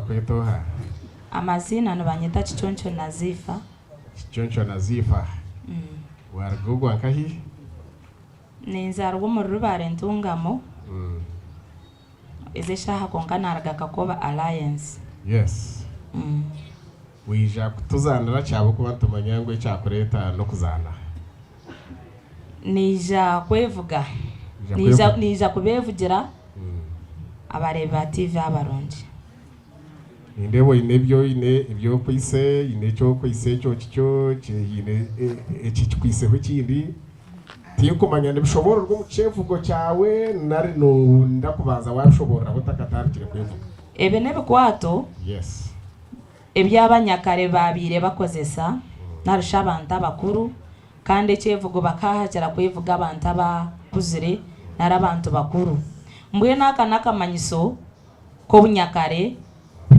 Nibakweta oha? Amaziina nibanyeta Kiconco Nazifa. Kiconco Nazifa. Waruga ogwa nkahi? Ninzaarwa omuri Rubare Ntungamo. Ezi eshaaha kwonka naruga Kakoba Alliance. Yes. Waija kutuzaanira ki ahabw'okuba nitumanya ngu ekyakureeta n'okuzaana? Naija kwevuga. Naija naija kubeevugira abareebi ba TV abarungi. Nindeeba oine ebi oine ebi okwaitse, haine eki okwaitse ekyo kikyo, haine eki kikwaitseho ekindi. Tinkumanya nibishoboororwa omu kyevugo kyawe nari noyenda kubanza waabishoboororaho otakatandikire kwevuga? Ebi n'ebikwato Yes. ebi abanyakare baabaire bakozesa nari shi abantu abakuru kandi ekyevugo bakahakira kwevuga abantu abakuzire nari abantu bakuru. Mbwenu aka n'akamanyiso k'obunyakare,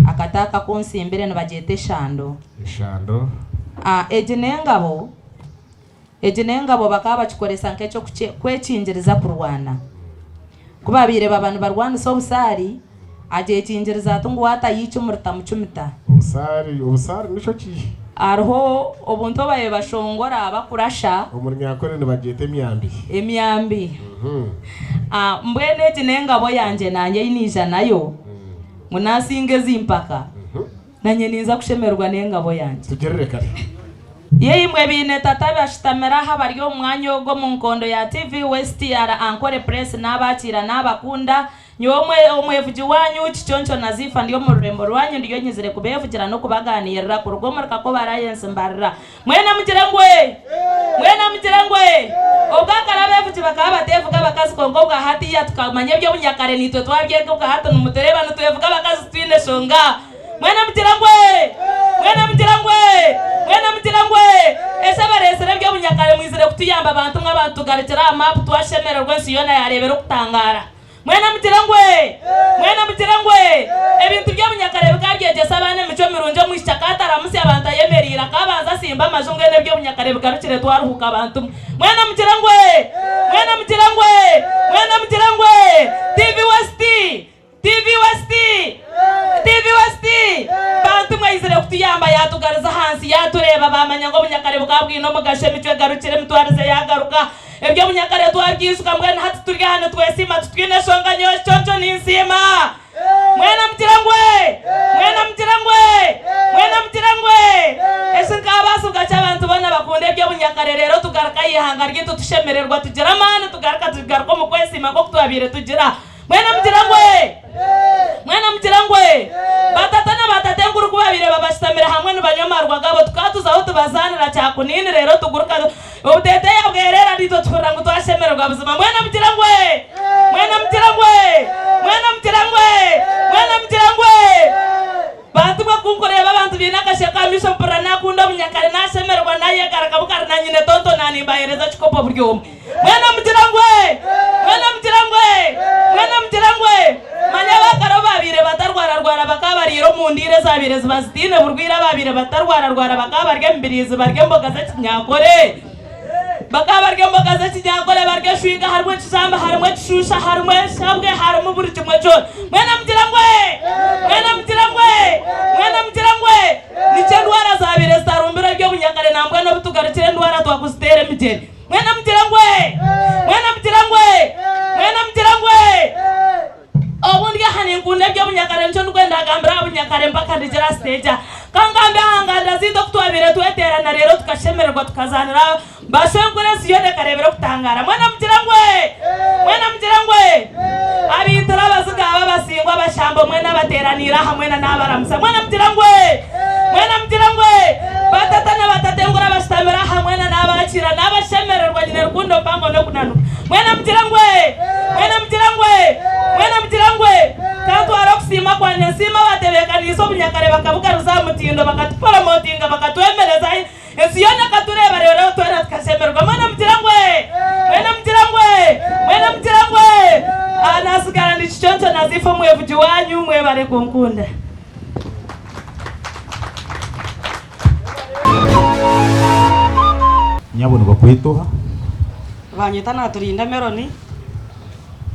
akati aka aku ntsimbire nibagyeta eshando. Eshando. Egi n'engabo. Egi n'engabo bakaba bakikoresa nk'eky'okwekingiriza kurwana. Ku baabaire baba nibarwanisa obusaari, agyekingiriza ati ngu waatayo eicumu ritamucumita. Obusaari, obusaari nikyo ki? Hariho obuntu obu baabaire bashongora bakurasha. Omu Runyankore nibagyeta emyambi. Emyambi. Mbwenu egi n'engabo yangye naanye ei naija nayo, ngu naasinga ezi mpaka. Nanye ninza kushemererwa n'engabo yangye. Tugirire kare. Yeimwe baine tata bashutamire aha bari omu mwanya ogu omu nkondo ya TV West ara Ankole Press nabakiira nabakunda. Nyowe omwevugi wanyu Kiconco Nazifa ndi omu rurembo rwanyu ndiyo nyizire kubevugira n'okubaganirira kuruga omuri Kakobe Alliance Mbarira. Mwena mugire ngu ee! Mwena mugire ngu ee! Obwakare abeevugi bakaba bateevuga abakazi kwonka obwa hatiiya tukamanya eby'obunyakare naitwe twabyega obwa hati nimutureeba nitwevuga abakazi titwine shonga. Mwena mugire ngu ee! Mwena mugire ngu ee! Mwena mugire ngu ee! Eki abareetsire eby'obunyakare mwizire kutuyamba bantu mwe abantu tugarukire aha maapu twashemererwa ensi yoona yaareeba erikutangaara. Mwena mugire ngu ee! Mwena mugire ngu ee! Ebintu by'obunyakare bikaba byegyesa abaana emicwe mirungi, omwishiki akataramutsya abantu ayemereire, akabanza atsimba amaju mbwenu eby'obunyakare bigarukire twaruhuuka bantu mwe. Mwena mugire ngu ee! Mwena mugire ngu ee! Mwena mugire ngu ee! TV West! TV West! TV West! Bantu mwe aizire kutuyamba yaatugaruza ahansi yaatureeba baamanya ngu obunyakare bukaba bwine omugasho, emicwe egarukire, emitwarize yaagaruka. Eby'obunyakare twabyijuka mbwenu hati turi aha nitwesiima titwine nshonga nyowe kiconco ninsiima. Mwena mugire ngu ee! Mwena mugire ngu ee! Mwena mugire ngu ee! Eki nkaabaasibwa ki abantu boona bakunda eby'obunyakare reero tugaruka aha ihanga ryaitu tushemererwa tugira amaani tugaruka tugaruka omu kwesiima nk'oku twabaire tugira. Mwena mugire ngu ee! Mwena mugire ngu ee! Batata na batatenkuru ku baabaire babashutamire hamwe nibanywa amarwa gaabo, tukaba tuzaho tubazaanira kyakuniini reero tuguruka obuteeteeya bwereera naitwe tuhurira ngu twashemererwa buzima. Mwena mugire ngu ee! Mwena mugire ngu ee! Mwena mugire ngu ee! Mwena mugire ngu ee! Bantu mwe ku nkureeba abantu baine akasheko aha maisho mpurira naakunda obunyakare, naashemererwa, naayegaruka bukari na nyine tonto naanimbaheereza kikopo buri omwe. Mwena mugira ngu ee! Mwena mugira ngu ee! Mwena mugira ngu ee! Manya abaakare obu baabaire batarwararwara bakaba bariira omu ndiiro ezaabaire ziba zitaine burwaire abaabaire batarwararwara bakaba barya emibiriizi barya emboga z'ekinyankore bakaba barya emboga z'ekinyankore barya eshwiga harimu ekijamba harimu ekishusha harimu eshabwe harimu buri kimwe kyona mwena mugira ngu ee! Mwena mugira ngu ee! Mwena mugira ngu ee! Nikyo endwara zaabaire zitarumbire eby'obunyakare nambwenu obu tugarukire endwara twakuziteera emigyere. Mwena mugire ngu ee! Mwena mugire ngu ee! Mwena mugire ngu ee! Obundi aha ninkunda eby'obunyakare nikyo ndikwenda kugambira aha bunyakare mpaka ndigire aha siteegi aha. Ka ngambe aha nganda zaitu oku twabaire tweteerana reero tukashemererwa tukazaanira bashwenkuru ensi yoona ekareebera okutangaara. Mwena mugire ngu ee! Mwena mugire ngu ee! Abaitira, abaziga, ab'abasingwa, abashambo mwena abateeraniire aha mwena naabaramutsya. Mwena mugire ngu ee! Mwena mugire ngu ee! Baatata na baatatenkuru abashutamire aha mwena naabakiira, naabashemererwa, nyine rukundo mpango n'okunanuka. Mwena mugire ngu ee! Mwena mugire ngu ee! Mwena mugire ngu ee! Ka ntware okusiima kwangye, nsiime abaatebeekaniise obunyakare bakabugaruza aha mutindo, bakatuporomotinga, bakatwemereza. Ensi yoona ekatureeba reero twena tukashemererwa. Mwena mugire ngu ee! Mwena mugire ngu ee! Mwena mugire ngu ee! Aha naatsigara ndi Kiconco Nazifa omwevugi waanyu, mwebare kunkunda. Nyabo nibakweta oha? Banyeta Naturinda Meloni.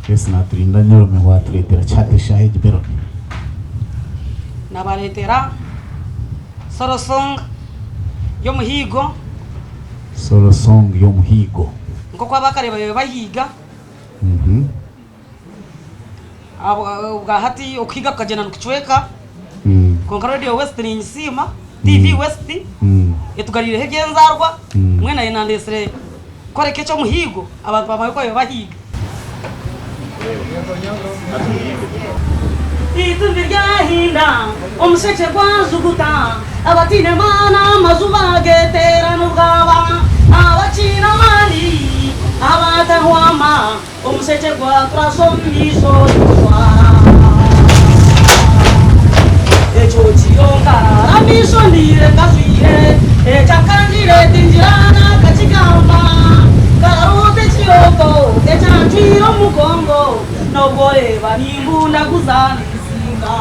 Yes Naturinda Meloni watureetera ki hati eshaaha egi Meloni? Nabareetera Solo Song y'omuhiigo. Solo Song y'omuhiigo. Nk'oku abakare babaire bahiiga. Obwahati okuhiiga kukagyenda nikucweka. Kwonka Radio West ninyisiima, TV West etugariireho eby'enzaarwa. Mbwenu naanye nandetsire kworeka eky'omuhiigo abantu bamanye oku babaire bahiiga. Eitumbi ryahinda, omushekye gwajuguta, abataine maani amaju baageteerana obwaba, abakiine amaani abatahwama, omushekye gwaturasha omu maisho nigutwara. Ekyo kiro nkaraara amaisho ndiire nkajwaire, ekyakangire tingira naakakigamba, nkaroota ekirooto ekyancwire omu mugongo. N'obu oreeba nimbundaguza ninsinga.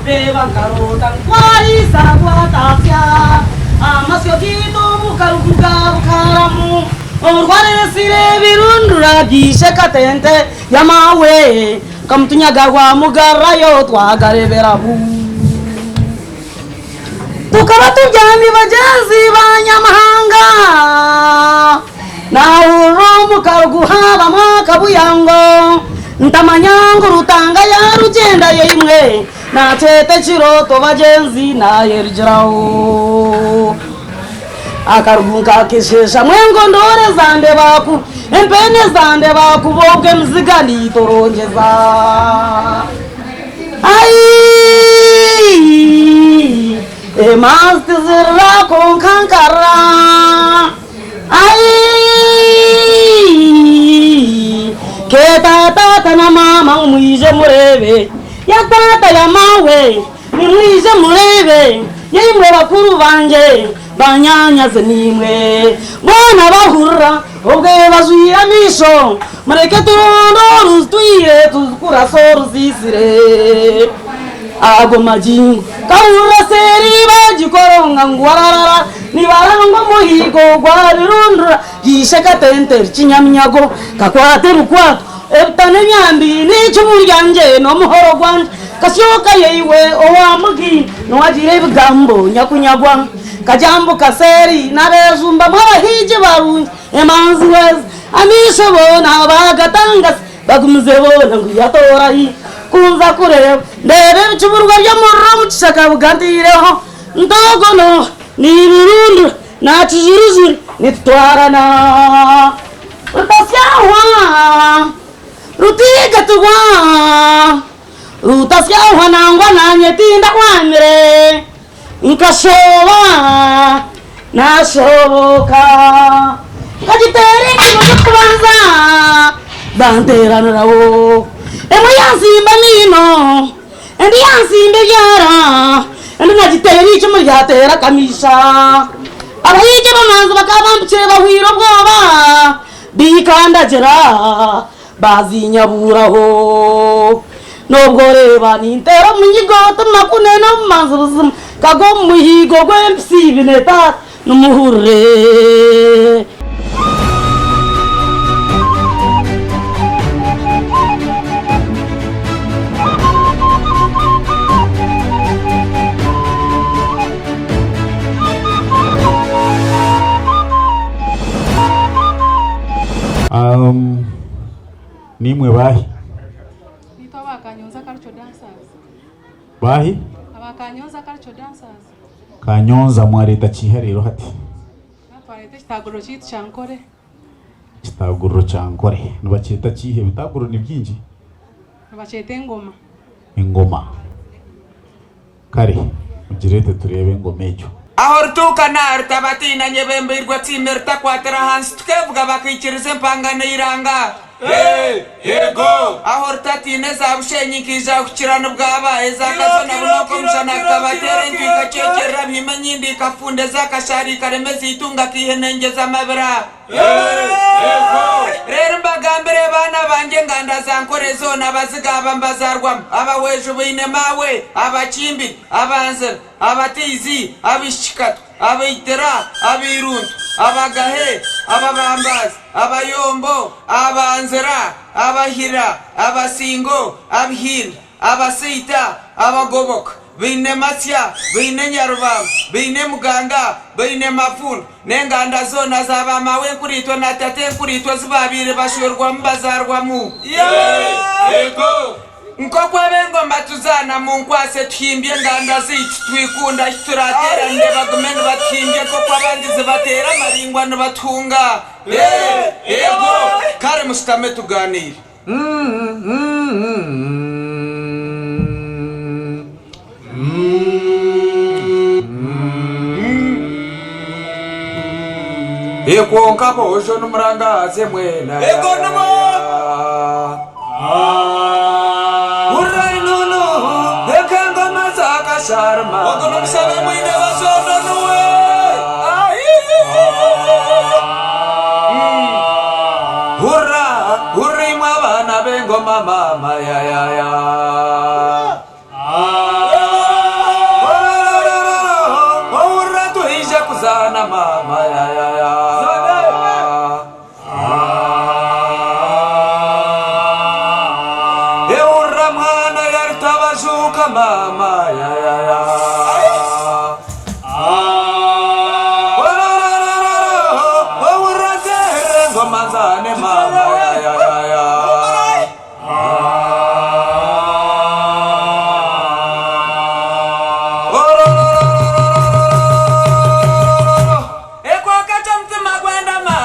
Reeba nkaroota ntwariisa twatatsya amasyo gaitu omu karugu ka Bukaramu. Obu rwareetsire ebirundura by'eishe Katente ya maawe, Kamutunyaga rwamugarurayo twagareeberamu. Tukaba tubyami bagyenzi ba Nyamahanga. Naahurira omu karugu haabamu akabuyango, ntamanya ngu Rutanga yaarugyenda yaimwe. Naakyeta ekirooto bagyenzi naayerugiraho. Akarugu nkakesheeshamu engondoore zande baaku, empeene zande baakuba obwo emiziga niitorongyeza. Ai! Emanzi tizirira kwonka nkarira. Ai! Keeta taata na maama ngu mwije mureebe. Ya taata ya maawe nimwije mureebe. Yaimwe bakuru bangye, banyaanyazi naimwe. Boona bahurira obwe bajwire amaisho. Mureke turonde oruzitwire tuzikurase oruziizire. Ago magingo nkahurira seeri bagikoronga ngu wararara nibaranga omuhiigo gwa birundura by'eishe Katente Rukinyaminyago kakwata ebikwato ebita n'emyambi n'eicumu ryangye n'omuhoro gwangye Kasyoka yaiwe owa Mugi niwe agira ebigambo nyakunyagwa Kagyambuka seeri n'abejumbamu abahiigi barungi emanzi hwezi amaisho boona baagatangasi Bagumize boona ngu yatoorahi ku nza kureeba ndeeba ebicuburwa by'omuriro omu kishaka buganteireho ntogono nibirundura nakijurujuru nitutwarana rutasyahwa rutigatirwa rutasyahwa nangwa nanye tindahwamire nkashooba Nashoboka nkagiteera ekiro ky'okubanza banteeraniraho emwe yansimba amaino endi yansimba ebyara endi nagiteera eicumu ryateera akamisha abahiigi abamanzi bakaba bampikire bahwire obwoba bikandagira Baazinyabuuraho. N'obwo oreeba ninteera omunyigo timakune n'obumanzi buzima nkagwa omu muhiigo gw'empisi bine taata nimuhurire. Niimwe baahi? Niitwe aba Kanyonza Cultural Dancers. Baahi? Aba Kanyonza Cultural Dancers. Kanyonza mwareeta kiiha reero hati? Twareeta ekitaaguriro kyaitu kya Nkore. Ekitaaguriro kya Nkore. Nibakyeta kiiha? Ebitaaguriro ni bingi. Nibakyeta engoma. Engoma. Kare mugireete tureebe engoma egyo. Aho rutuukana rutabatiina nyebembeirwe tsiime rutakwatira ahansi tukeevuga bakaikiriza empangano eiranga. Aho rutatiina eza Bushenyi nkaija kukira nibwaba eza Kazo na Bunoka omushana gukabateera entwe ikacwekyerera Bihima enyindo ikafunda eza Kashaari ikarema ezeitunga kaihenengyeza amabira. Reero mbagambire baana bangye enganda za Nkore zoona, Abaziga aba mbazaarwamu, Abahweju baine maawe, Abakimbi, Abanzira, Abataizi, Abaishikikatwa, Abaitira, Abairuntu, Abagahe, Ababambaazi, Abayombo, Abanzira, Abahira, Abasingo, Abihinda. Abasiita, Abagoboka, baine Matsya, baine Nyarubamba, baine Muganga, baine Mafunda, n'enganda zoona za ba maawenkuriitwe na tatenkuriitwe ezi baabaire bashwerwamu bazaarwamu. Nk'oku ab'engoma tuzaana munkwatse tuhimbye enganda zaitu twikunda ahi turateeranire bagume nibatuhimbya nk'oku abandi zibateera amaringwa nibatuhunga. Eego! Kare mushutame tugaaniire. Kwonka aboojo nimurangaze mwena. Hurira enunu ek'engoma za kasharima. Ogu n'omushabe mwine bazondo nuwe. Hurira, hurira imwe abaana b'engoma maama yayaya. Hurira twije kuzaana maama yayaya. Ehurira mwana yaritabajuka maama yayaya. Ohurira nteerere engoma nzaane maama yayaya. Ekwonka ky'omutima gwendama.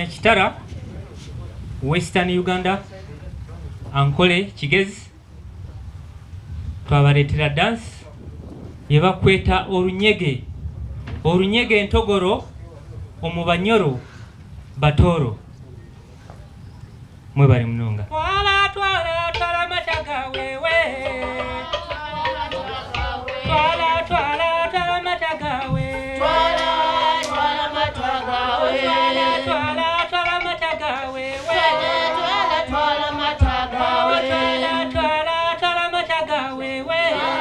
Abanyakitara, Western Uganda, Ankole, Kigezi, twabareetera dance ebakweta orunyege. Orunyege entogoro omu Banyoro Batooro. Mwebare munonga. Twala twala twala amata gawe we. Twala twala twala amata gawe. Twala twala amata gawe. Twala twala twala amata gawe we. Twala twala amata gawe. Twala twala twala amata gawe we. Twala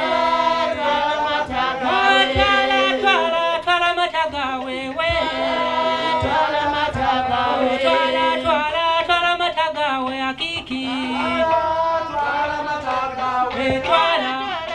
twala amata gawe. Twala twala twala amata gawe we. Twala amata gawe. Twala twala twala amata gawe akiki. Twala amata gawe. Twala twala